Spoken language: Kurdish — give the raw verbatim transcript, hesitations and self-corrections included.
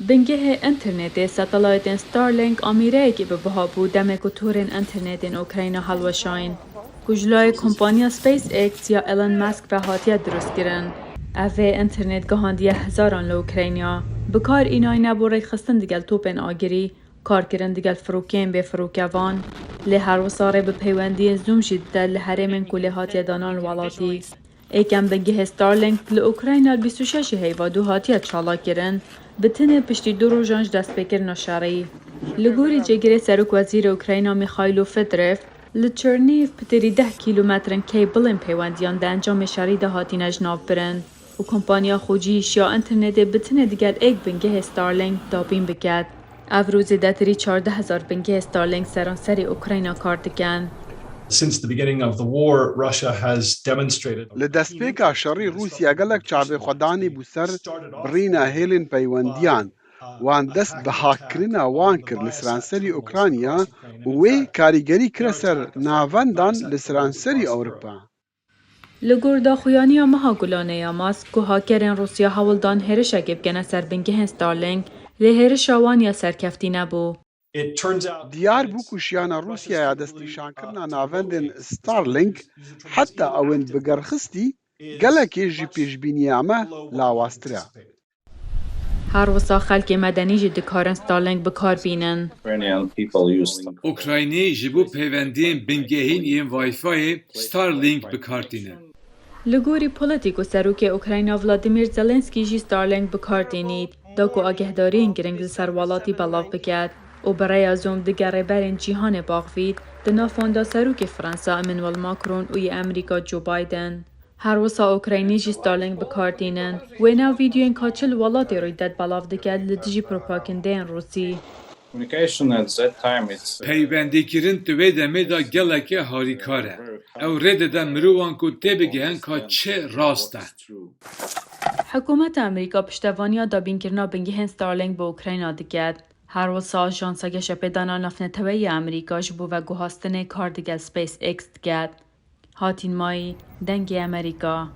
Bingehê înternetê satelaytên Starlink amîreyekî bi biha bû demê ku torên înternetên Ukrayna hilweşayîn, ku ji layê kompaniya SpaceX ya Elon Musk ve hatiye dirustkirin. Ev vê înternet gihandiye hezaran li Ukrayna. Bi kar înayne bo rêkxistin digel topên agirî, karkirin digel firokeyên bêfirokevan, lê her wisa rê bi peywendiyên zoom jî dide li herêmên ku lê hatiye danan li welatî. Êkem bingehê Starlink li Ukrayna li bîst û şeş heyva du hatiye çalakkirin, bi tenê piştî du rojan ji destpêkirina şerî. Li gorî cêgirê serokwezîrê Ukrayna Mîxaîlo Fedrev, li Çernîv pitirî deh kîlometrin keybilên peywendiyan di encamê şerî de hatine jinavbirin û kompanya xwecihîşiya înternetê bi tenê digel êk bingehê Starlink dabîn biket. Evro zêdetirî çardeh hezar bingehê Starlink seranserê Ukrayna kar dikin. Since the beginning of the war, Russia has demonstrated Li destpêka şerî Rûsya gelek çavê xwe danî bû ser birîna hêlên peywendiyan. Wan dest bi hakkirina wan kir li seranserî Ukrayna û wê karîgerî kire ser navendan li seranserî Ewropa. Li gor daxuyaniya meha Gulanê ya Musk ku hakerên Rûsya hewl dan hêrişekê bikene ser bingehên Starlink, lê hêrişa wan ya serkeftî nebû. It turns out Diyar bû ku şiyana Rûsya ya destnîşankirina navendên Starlink, heta ew ên bigerxistî, gelekê ji pêşbîniya me lawaztir e. Her wisa xelkê medenî jî dikarin Starlink bi kar bînin. Ukraynî ji bo peywendiyên bingehîn yên Wi-Fi-yê Starlink bi kar tînin. Li gorî Politico, serokê Ukrayna Vladimir Zelensky jî Starlink bi kar tînît, da ku agehdariyên giring li ser welatî belav biket û bi rêya Zoom digel rêberên cîhanê baxivît, di nav wan de serokê Fransa Emmanuel Macron û yê Amerîka Joe Biden. Her wisa Ukraynî jî Starlink bi kar tînin. Wêna vîdeoyên ka çi li welatê rûydet belav diket li dijî propagandeyên Rûsî. Communication at that time, it's, uh, Peywendîkirin di wê demê de gelekê harîkar e. Ew rê dide mirovan ku têbigihin ka çi rast e. Hikûmeta Amerîka piştevaniya dabînkirina bingehên Starlink bi Ukrayna diket. Her wisa Ajansa Geşepêdana Navneteweyî ya Amerîka ji bo veguhastinê kar digel SpaceX diket. Hatîn Mayî, Dengê Amerîka.